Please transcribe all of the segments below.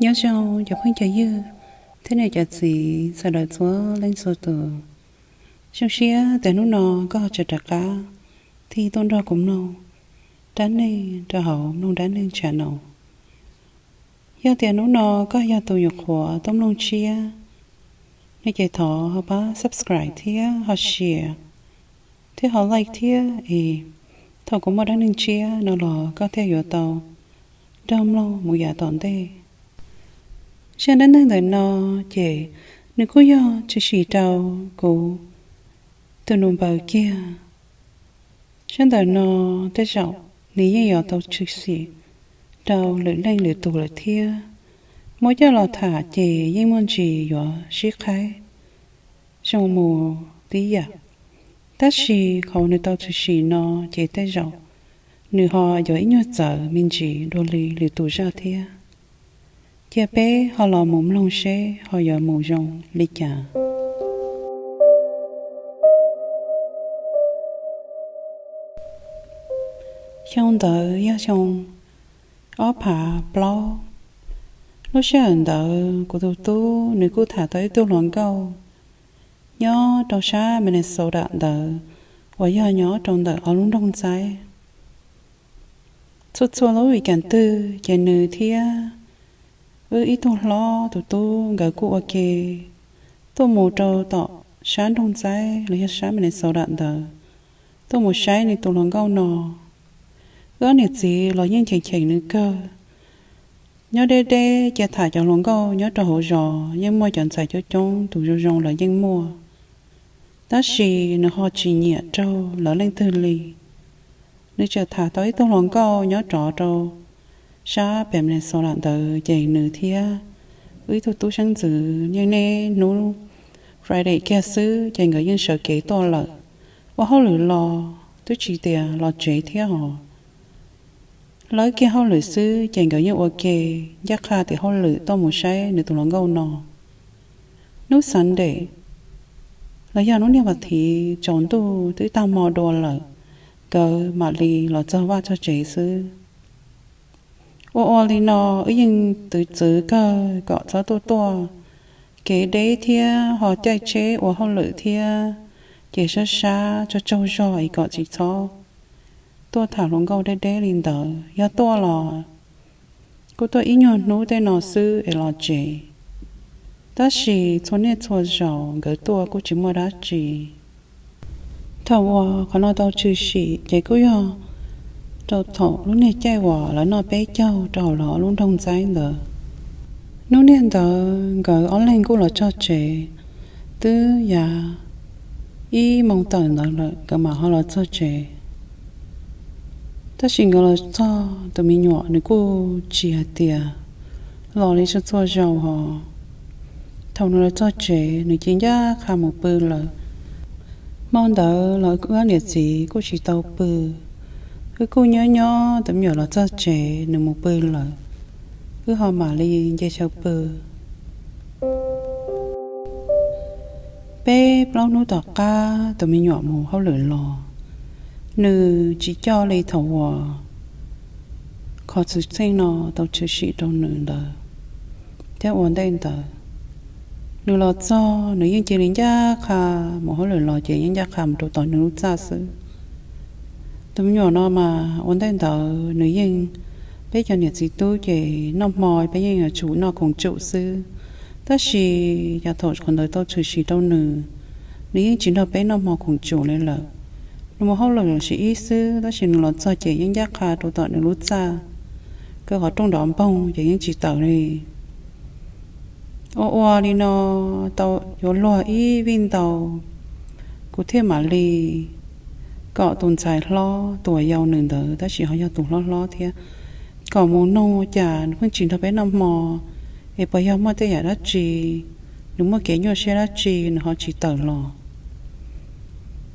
Nyob zoo cov phooj cov ywg thiab niam cov txiv sawv daws txhua leej txhua tus. Zoo siab tias hnub no koj ho tseem rov qab thiaj tuaj nrog kuv mloog dab neeg rau hauv Mloog Dab Neeg channel. Yog tias hnub no koj yog tus nyuam qhuav tuaj mloog tshiab no ces thov ho pab subscribe thiab ho share thiab ho like thiab es thaum kuv muaj dab neeg tshiab no los koj thiaj yuav tau nrog mloog mus yav tom ntej. Zaj dab neeg ntawm no ces nws kuj yog tshwm sim rau kuv tus nus npaws kiag. Zaj ntawm no tej zaum nws yeej yuav tau tshwm sim rau lwm leej lwm tus lawm thiab. Muab coj los tham ces yeej muaj ntsis yuav sib qhaib zoo mus tib yam. Tab sis qhov nws tau tshwm sim no ces tej zaum nws ho yuav ib nyuag txawv me ntsis dua li lwm tus zaj thiab. Cia peb ho los mus mloog seb ho yuav mus zoo li cas. Xyoo ntawd yog xyoo ob phav plaub. Lub sij hawm ntawd kuv tus tub nws kuj tham tau ib tug hluas nkauj nyob rau sab Minnesota ntawd uas yog nyob rau ntawm ob lub nroog Ntxaib. Txhua txhua lub weekend twg ces nws thiab wb ib tug hlob tus tub nkawd kuj ua ke tuaj mus rau tom sab nroog Ntxaib los yog sab Minnesota ntawd tuaj mus saib nws tus hluas nkauj no. Wb ob niam txiv los yeej cheem cheem nws kawg. Nyob deb deb cia tham cov hluas nkauj nyob rau hauv zos yeej muaj cov ntxhais coob coob tus zoo zoo los yeej muaj, tab sis nws ho tsis nyiam raug lawv leej twg li. Nws tseem tham tau ib tug hluas nkauj nyob rov rau sab pem Minnesota ntawd ces nws thiab wb ib tug tub xeeb ntxwv yeej niaj hnub Friday kiag xwb ces nkawd yeej sawv kev tuaj lawm. Ua hauj lwm los twb tsis tias los tsev thiab hos. Lawb kiag hauj lwm xwb ces nkawd yeej ua ke ncaj qha tim hauj lwm tuaj mus saib nws tus hluas nkauj no. Hnub Sunday los yog hnub niag vas thiv tsaus ntuj twb tag hmo dua lawm, nkawd mam li los txog vaj txog tsev xwb. Ua ua li no wb yeej txwv txwv kawg kom txhob tuaj tuaj kev deb thiab ho caij tsheb ua hauj lwm thiab, ces sab sab tsaug tsaug zog es kom tsis txhob tuaj tham hluas nkauj deb deb li ntawd. Yog tuaj los kuj tuaj ib nyuag hnub tej no xwb es los tsev. Tab sis txhua niaj txhua zaus nkawd tuaj kuj tsis muaj dab tsi. Thaum uas qhov no tau tshwm sim ces kuj yog rau thaum lub niag caij uas lawv noj peb caug rau hauv lawv lub nroog Ntxaib ntawd. Hnub niag ntawd nkawd ob leeg kuj los txog tsev, twb yav ib moos tawm ntawd lawm nkawd mam ho los txog tsev. Tab sis nkawd los txog tus me nyuam nws kuj tsis hais tias los li txhua txhua zaus hos. Thaum nws los txog tsev nws cia li ncaj qha mus pw lawm. Hmo ntawd los wb ob niam txiv kuj tsis tau pw, wb kuj nyob nyob tus me nyuam los txog tsev nws mus pw lawm, wb ho mam li nce xyaw pw. Peb plaub hnub tom qab tus me nyuam mus hauj lwm los, nws tsis coj li thaum uas qhov xwm txheej no tau tshwm sim rau nws ntawd. Thiab ua ntej ntawd, nws los txog nws yeej cia li ncaj qha, mus hauj lwm los ces yeej ncaj qha mus rau tom nws lub txaj xwb. Tus me nyuam no mas ua ntej ntawd nws yeej, peb cov niam txiv tub ces noj hmo peb yeej yuav tsum noj khoom tsum xwb. Tab sis yav thaum qhov ntawd tau tshwm sim rau nws, nws yeej tsis nrog peb noj hmo khoom tsum li lawm. Nws mus hauj lwm los sis ib xwb, tab sis nws los txog ces yeej ncaj qha rau tom nws lub txaj, kaw qhov rooj nrov npoog ces yeej tsis tawm li. Ua ua li no tau yuav luag ib vij ntau, kuv thiaj mam li kom tus ntxhais hlob tus uas yau nws ntawd tab sis ho yog tus hlob hlob thiab, kom mus noog ua cas nws pheej tsis nrog peb noj hmo, es puas yog muaj tej yam dab tsi, nws muaj kev nyuaj siab dab tsi nws ho tsis tawm los.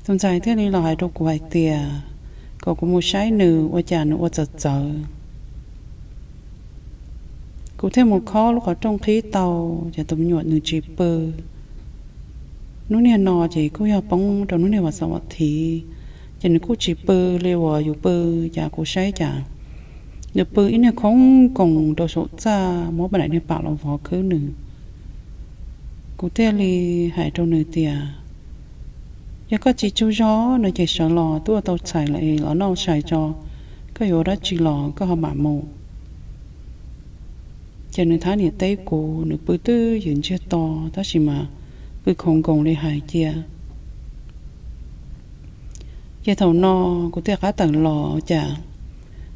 Tus ntxhais thiaj li los hais rau kuv hais tias kom kuv mus saib nws ua cas nws ua txawv txawv. Kuv thiaj mus khob lub qhov rooj qhib tau, ces tus me nyuam nws tsis pw. Hnub niag no ces kuj yog poob rau hnub niag vas xaum vas thiv, ces nws kuj tsis pw li uas yus pw, cas kuv saib cas Nws pw ib niag khoob nkoos rau saum txaj, muab paj daim niag pam los vov khwb nws. Kuv thiaj li hais rau nws tias, yog koj tsis tsaug zog no ces sawv los twb ua tau txhais lawm es los noj sai tso, koj yuav ua dab tsi los koj ho mam mus. Ces nws thab niam teb kuv, nws pw twb ywm ntsiag to, tab sis mas pw khoov nkoos li hais cia. Ces thaum no kuv thiaj rov qab tawm los, cas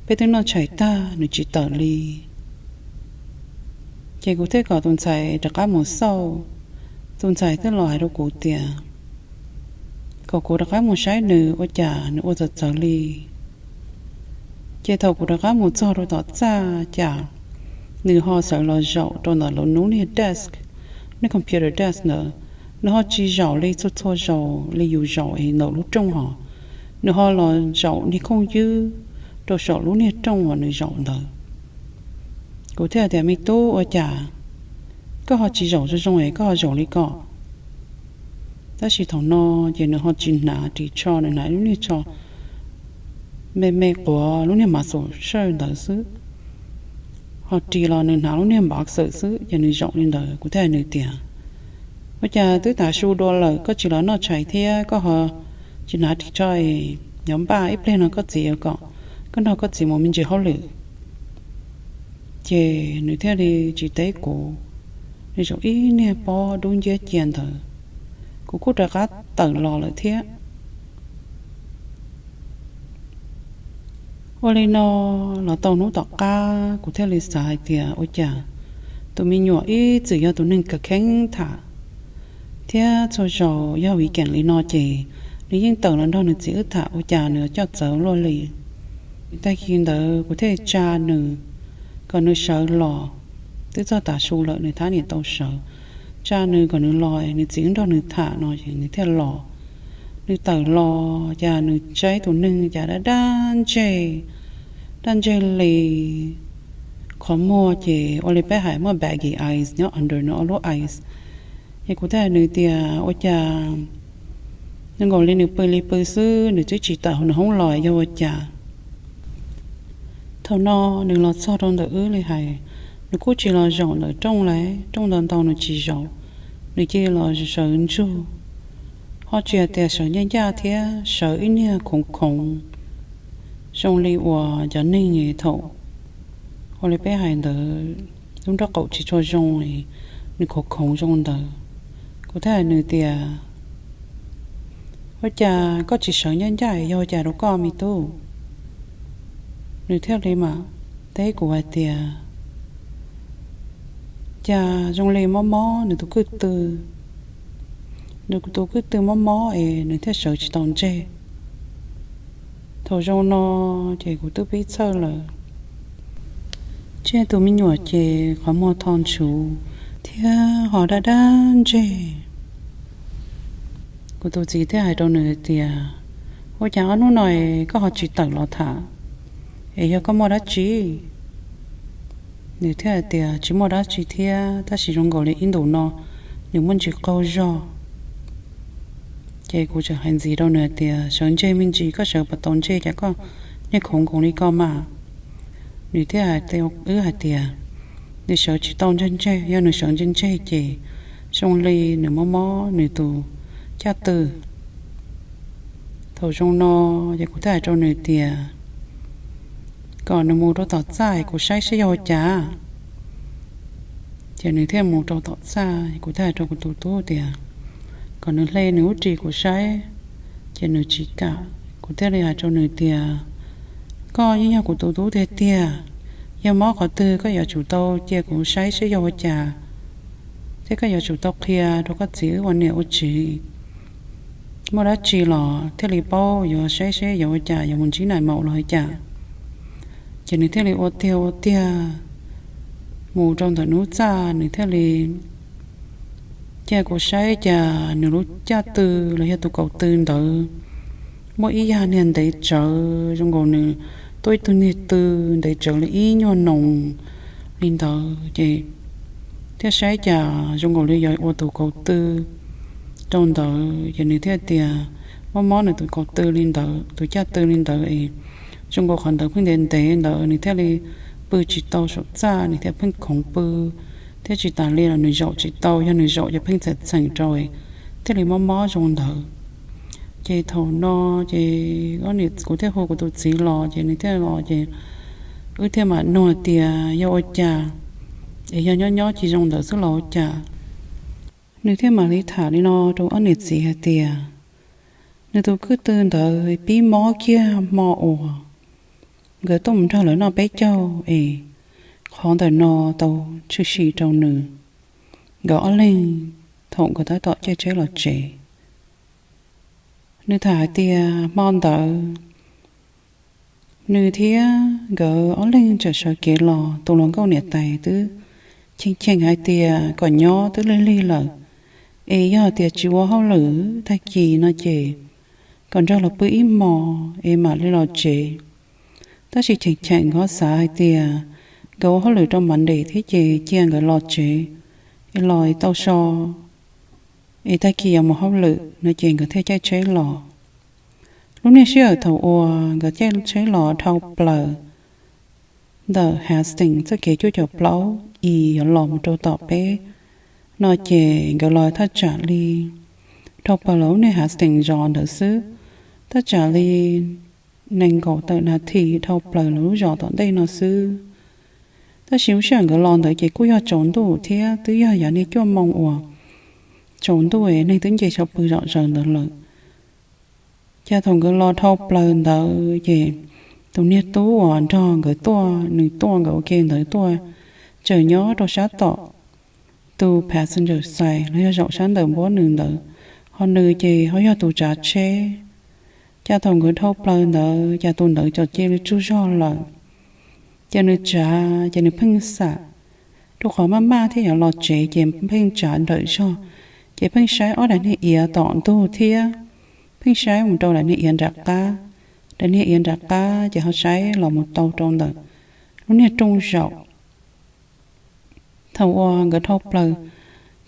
peb twb noj tshais tag nws tsis tawm li. Ces kuv thiaj kom tus ntxhais rov qab mus xauj. Tus ntxhais thiaj los hais rau kuv tias kom kuv rov qab mus saib nws ua cas nws ua txawv txawv li. Ces thaum kuv rov qab mus txog rau tom txaj, cas nws ho sawv los zaum rau ntawm lub niag desk, niag computer desk ntawd. Nws ho tsis zaum li txhua txhua zaus li yus zaum ntawm lub rooj hos, nws ho los zaum niag khooj ywb rau saum lub niag rooj uas nws zaum ntawd. Kuv thiaj tias, me tub, ua cas koj ho tsis zaum zoo zoo es koj ho zaum li ko? Tab sis thaum no ces nws ho tsis hnav ris tsho, nws hnav lub niag tsho me me quav lub niag mav xum sawj ntawd xwb, ho ris los nws hnav lub niag npav xawm xwb, ces nws zaum li ntawd. Kuv thiaj hais nws tias, ua cas twb tav su dua lawm koj tsis los noj tshais thiab koj ho tsis hnav ris tsho es yuav npaj ib pliag no koj txiv yuav kom koj nrog koj txiv mus me ntsis hauj lwm. Ces nws thiaj li tsis teb kuv, nws zaum ib niag pob dub nciab cia ntawd. Kuv kuj rov qab tawm los lawm thiab. Ua li no los tau hnub tom qab kuv thiaj li xav hais tias ua cas tus me nyuam ib txwm yog tus neeg kawg kheev tham, thiab txhua zaus yog weekend li no ces nws yeej tawm los nrog nws txiv wb tham, ua cas nws coj txawv luaj li. Tag kis ntawd kuv thiaj tsa nws kom nws sawv los, twb txog tav su lawm nws thab niam tau sawv, tsa nws kom nws los nws txiv wb nrog nws tham no es nws thiaj los. Nws tawm los cas nws saib tus neeg cas daj daj ntseg, daj ntseg li, qhov muag ces ua li peb hais muaj baggy eyes nyob under nws ob lub eyes. Es kuv thiaj hais nws tias ua cas zoo nkaus li nws pw li pw xwb, nws twb tsis tawm hauv nws hoob los yog ua cas. Thaum no nws los txog rau ntawm wb li hais, nws kuj tsis los zaum ntawm rooj lawm, rooj ntau ntau nws tsis zaum, nws cia li los sawv ntsug. Ho tsis hais tias sawv ncaj ncaj thiab, sawv ib niag khoov khoov zoo li uas cov neeg thaum ua li peb hais ntawd lub nrob qaum tsis tshua zoo, nws khoov khoov zoo ntawd. Kuv thiaj hais nws tias, ua cas koj tsis sawv ncaj ncaj yog ua cas rau koj me tub? Nws thiaj li mam teb kuv hais tias, cas zoo li mob mob nws tus kwj tw, nws tus kwj tw mob mob es nws thiaj sawv tsis tau ntseg. Thaum zoo no ces kuv twb pib txhawj lawm. Tsij tus me nyuam ces qhov muag tho ntshuv thiab ho daj daj ntseg. Kuv tus txiv thiaj hais rau nws tias, ua cas ob hnub no es koj ho tsis tawm los tham, es yog koj muaj dab tsi? Nws thiaj hais tias tsis muaj dab tsi thiab, tab sis zoo nkaus li ib ntus no nws muaj ntsis qaug zog. Ces kuv tseem hais ntxiv rau nws hais tias sawv ntseg me ntsis, koj sawv puas tau ntseg, cas koj niag khoov nkoos li ko mas? Nws thiaj hais rau wb hais tias nws sawv tsis tau ntseg ntseg, yog nws sawv ntseg ntseg ces zoo li nws mob mob nws tus caj tw. Thaum zoo no ces kuv thiaj hais rau nws tias kom nws mus rau tom txaj es kuv saib seb yog ua cas. Ces nws thiaj mus rau tom txaj, kuv thiaj hais rau kuv tus tub tias kom nws hle nws lub ris kuv saib, ces nws tsis kam. Kuv thiaj li hais rau nws tias, koj yeej yog kuv tus tub tiag tiag, yog mob qhov twg koj yuav tsum tau cia kuv saib seb yog ua cas, thiab koj yuav tsum tau qhia rau koj txiv wb ua niam ua txiv. Muaj dab tsi los thiaj li paub, yuav saib seb yuav ua cas, yuav mus ntsib nais maum los ua cas. Ces nws thiaj li ua tiag ua tiag mus rau ntawm nws lub txaj, nws thiaj li cia kuv saib cas nws lub caj tw los yog tus kaus tw ntawd muaj ib yag niag ntev tsawv zoo nkaus nws tuaj ib tug niag tw ntev tsawv li ib nyuag noos li ntawd. Ces thiaj saib cas zoo nkaus li yuav ua tus kaus tw rau ntawd, ces nws thiaj tias mob mob nws tus kaus tw li ntawd, tus caj tw li ntawd es Zoo nkaus qhov ntawd pheej ntev ntev ntawd nws thiaj li pw tsis tau saum txaj, nws thiaj pheej khoov pw, thiab tsis tas li los nws zaum tsis tau, yog nws zaum ces pheej txheem txheem rau thiaj li mob mob zoo ntawd. Ces thaum no ces kuv thiaj hu kuv tus txiv los ces nws thiaj los ces wb thiaj mam nug tias yog ua cas es yog nyob nyob tsis zoo ntawd xwb los ua cas. Nws thiaj mam li tham li no rau ob niam txiv hais tias nws tus kwv tij ntawd pib mob kiag hmo uas nkawd tuaj mus nrog lawv noj peb caug es qhov ntawm no tau tshwm sim rau nws, nkawd ob leeg thaum nkawd tab tom caij tsheb los tsev. Nws tham hais tias hmo ntawd nws thiab nkawd ob leeg tseem sawv kev los, tus hluas nkauj niam tais twb cheem cheem hais tias kom nyob twb lig lig lawm, es yog tias tsis ua hauj lwm tag kis no ces kom nrog los pw ib hmos es mam li los tsev. Tab sis cheem cheem nkawd xav hais tias nkawd ua hauj lwm rau Monday thiab ces cia nkawd los tsev es los tau so es tag kis yuav mus hauj lwm no ces nkawd thiaj caij tsheb los. Lub niag sij hawm thaum uas nkawd caij tsheb los dhau plaws ntawm Hastings txoj kev cuaj caum plaub i yuav los mus rau tom peb no ces nkawd los thaj tsam li dhau plaws lub niag Hastings zos ntawd xwb, thaj tsam li nees nkaum tawm nas this dhau plaws lawv lub zos tom ntej no xwb. Tab sis lub sij hawm nkawd los ntawd ces kuj yog tsaus ntuj thiab twb yog yav niag cuaj moo uas tsaus ntuj es neeg twb nce sawv pw zom zaws ntawd lawm. Ces thaum nkawd los dhau plaws ntawd ces tus niag tub uas nrog nkawd tuaj, nws tuaj nkawd ua ke ntawd tuaj, tseem nyob rau sab tom tus passenger side los yog zaum sab ntawm npuab nws ntawd, ho nws ces ho yog tus tsav tsheb. Ces thaum nkawd dhau plaws ntawd ces tus ntawd txawm cia li tsaug zog lawm. Ces nws tsav ces nws pheej xam, rau qhov maj maj thiab yuav los tsev ces pheej tsav nrawm zog, ces pheej saib ob daim niag iav tom ntug thiab pheej saib mus rau daim niag iav nram qab, daim niag iav nram qab ces ho saib los mus tau rau ntawm lub niag rooj zaum. Thaum uas nkawd dhau plaws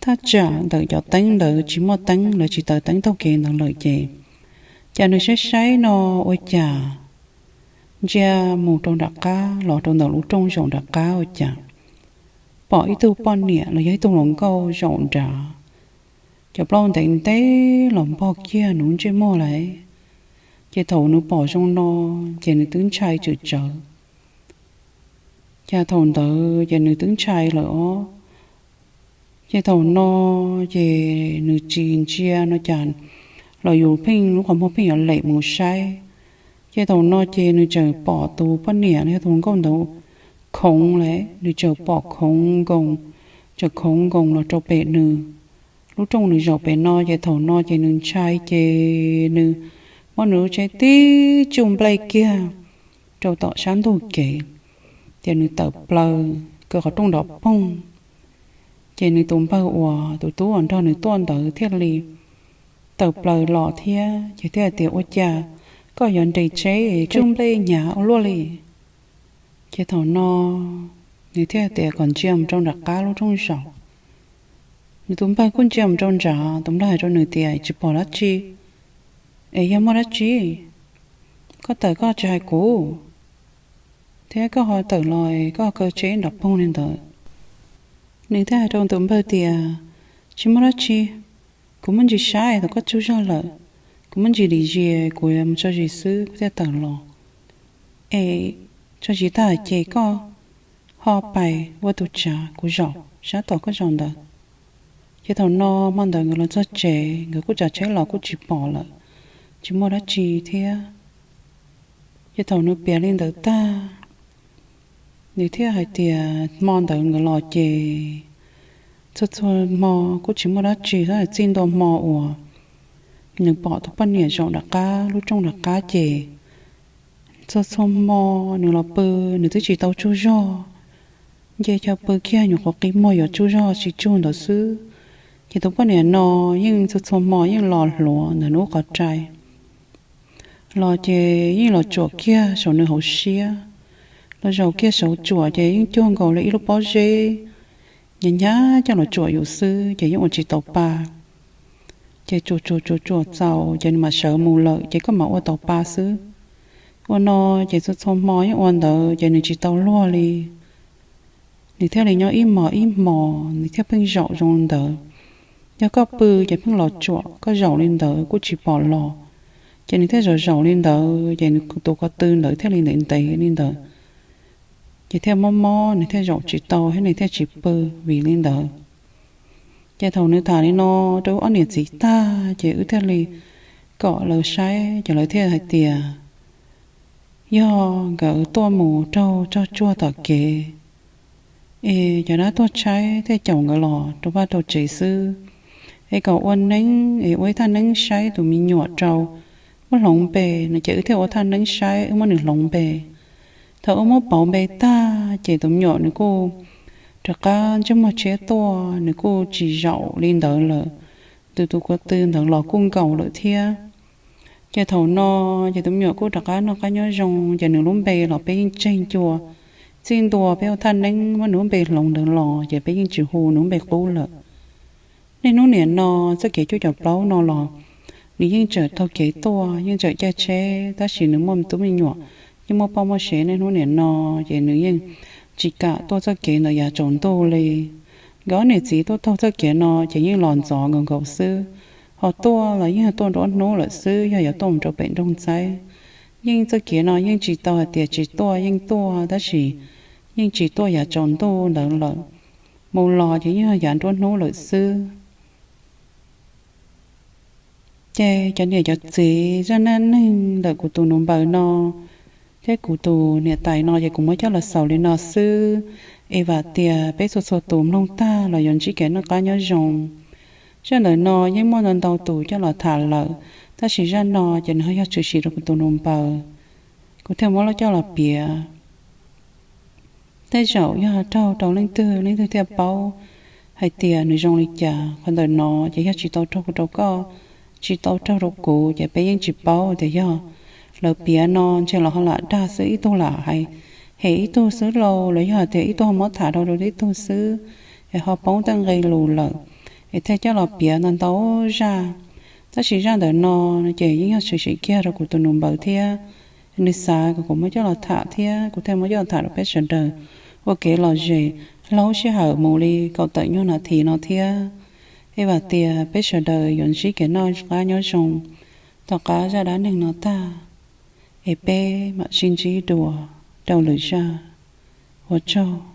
thaj tsam ntawm cov teeb ntawd tsis muaj teeb, lawv tsis taws teeb taug kev ntawd lawm ces, ces nws saib saib no ua cas ntsia mus rau nram qab los rau ntawm lub rooj zaum nram qab ua cas pom ib tug poj niam los yog ib tug hluas nkauj zaum nrad, cov plaub ntev ntev los npog kiag nws ntsej muag lawm. Ces thaum nws pom zoo no ces nws twb ntshai tsawv tsawv. Ces thaum ntawd ces nws twb ntshai lawm os. Ces thaum no ces nws tsis ntsia no cas los yus pheej lub qhov muag pheej yuav lem mus saib. Ces thaum no ces nws tseem pom tus poj niam los yog tus hluas nkauj ntawd khoov lawm, nws tseem pom khoov nkoos, tseem khoov nkoos los rau pem nws lub rooj nws zaum pem no. Ces thaum no ces nws ntshai ces nws muab nws lub tsheb tib tsuj nplej kiag rau tom sab ntug kev, ces nws tawm plaws kaw qhov rooj nrov poog. Ces nws tus npawg uas tus tub uas nrog nws tuaj ntawd thiaj li tawm plaws los thiab, ces thiaj tias ua cas koj yuav nres tsheb tsuj nplej hnyav ua luaj li. Ces thaum no nws thiaj tias kom ntsia mus rau nram qab lub rooj zaum. Nws tus npawg kuj ntsia mus rau nrad, tus npawg hais rau nws tias tsis pom dab tsi. Es yog muaj dab tsi, koj tawm koj tsis hais kuv, thiab koj ho tawm los koj kaw tsheb nrov poog li ntawd. Nws thiaj hais rau tus npawg tias tsis muaj dab tsi, kuv muaj ntsis saib thaum koj tsaug zog lawm, kuv muaj ntsis dim zis kuv yuav mus tso zis xwb kuv thiaj tawm los. Es tso zis tag ces koj ho pais ua tus tsav kuv zaum sab tom koj zaum ntawd. Ces thaum no hmo ntawd nkawd los txog tsev, nkawd kuj tsav tsheb los kuj tsis pom lawm, tsis muaj dab tsi thiab. Ces thaum nws piav li ntawd tag, nws thiaj hais tias hmo ntawd nkawd los ces txhua txhua hmo kuj tsis muaj dab tsi, tab sis txij ntua hmo uas nws pom tus poj niam zaum nram qab lub rooj nram qab ces txhua txhua hmo nws los pw, nws twb tsis tau tsaug zog, nce chaw pw kiag nyuam qhuav qi muag yuav tsaug zog tsis tsaug ntawd xwb. Ces tus poj niam no yeej txhua txhua hmo yeej los hluas ntawm nws lub qhov rai los ces yeej los tsuam kiag saum nws hauv siab, los zaum kiag saum tsuam ces yeej cuag nkaus li ib lub pob zeb hnyav hnyav coj los tsuam yus xwb ces yeej ua tsis tau pa. Ces tsuam tsuam tsuam tsuam txaus ces nws mam sawv mus lawm ces koj mam ua tau pa xwb. Ua no ces txhua txhua hmo yeej ua ntawd ces nws tsis tau luag li. Nws thiaj li nyob ib hmos ib hmos, nws thiaj pheej zaum zoo li ntawd. Yog koj pw ces pheej los tsuam, koj zaum li ntawd kuj tsis pom los. Ces nws thiaj zaum zaum li ntawd ces nws tus ko tw ntawd thiaj li ntev ntev li ntawd. Ces thiaj mob mob, nws thiaj zaum tsis tau thiab nws thiaj tsis pw vim li ntawd. Ces thaum nws tham li no rau wb ob niam txiv tag ces wb thiaj li kom lawv saib, ces lawv thiaj hais tias yog nkawd tuaj mus raug tsog tsuag tom kev, es cov dab tuag tshaib thiaj caum nkawd los rau vaj rau tsev xwb. Es kom ua neeb, es ua ib thaj neeb saib tus me nyuam rau, muab hloov npe no. Ces wb thiaj ua thaj neeb saib, wb muab nws hloov npe. Thaum wb muab pauv npe tag ces tus me nyuam nws kuj rov qab ntsej muag tshiab tuaj, nws kuj tsis zaum li ntawd lawm. Tus tus ko tw ntawd los kuj nkaus lawm thiab. Ces thaum no ces tus me nyuam kuj rov qab noj qab nyob zoo, ces nws lub npe los peb yeej tseg ncua. Txij ntua peb ua thaj neeb muab nws lub npe hloov ntawd los ces peb yeej tsis hu nws lub npe qub lawm. Niaj hnub niam no txoj kev cuab cov plaub no los nws yeej tseem taug kev tuaj, yeej tseem caij tsheb, tab sis nws muaj tub me nyuam, yeej muaj poj muaj sev niaj hnub niam no, ces nws yeej tsis kam tuaj txoj kev ntawm yav tsaus ntuj li. Nkawd ob niam txiv tuaj taug txoj kev no ces yeej los ntxov nkaus nkaus xwb, ho tuaj los yeej tuaj nruab hnub lawm xwb, yog yuav tuaj mus rau pem nroog Ntxaib. Yeej txoj kev no yeej tsis tau hais tias tsis tuaj, yeej tuaj, tab sis yeej tsis tuaj yav tsaus ntuj ntawd lawm. Mus los ces yeej yog yav nruab hnub lawm xwb. Ces cov niam cov txiv, zaj dab neeg ntawm kuv tus nus npaws no thiab kuv tus niam tais no ces kuv muab coj los xaus li no xwb. Es vam tias peb txhua txhua tus mloog tag los yuav ntsib kev noj qab nyob zoo. Zaj ntawm no yeej muaj ntau ntau tus coj los tham lawm, tab sis zaj no ces nws ho yog tshwm sim rau kuv tus nus npaws. Kuv thiaj muab coj los piav. Tej zaum yog raug rau leej twg, leej twg thiaj paub hais tias nws zoo li cas. Qhov ntawm no ces yog tsis tau raug rau koj, tsis tau raug rau kuv, ces peb yeej tsis paub tias yog lawv piav no ntshe los ho lam dag xwb, ib tug lam hais hem ib tug xwb lauj, los yog tias ib tug ho muab tham rau rau ib tug xwb, es ho poob tej nqe lus lawm, es thiaj coj los piav ntau ntau zaj. Tab sis zaj ntawm no ces yeej yog tshwm sim kiag rau kuv tus nus npaws thiab. Nws xav kom kuv muab coj los tham thiab kuv thiaj muab coj los tham rau peb sawv daws ua kev lom zem hla lub sij hawm mus li kaum tawm nyuag nas this no thiab. Es vam tias peb sawv daws yuav ntsib kev noj qab nyob zoo tom qab zaj dab neeg no tag, es peb mam sib ntsib dua rau lwm zaj. Ua tsaug.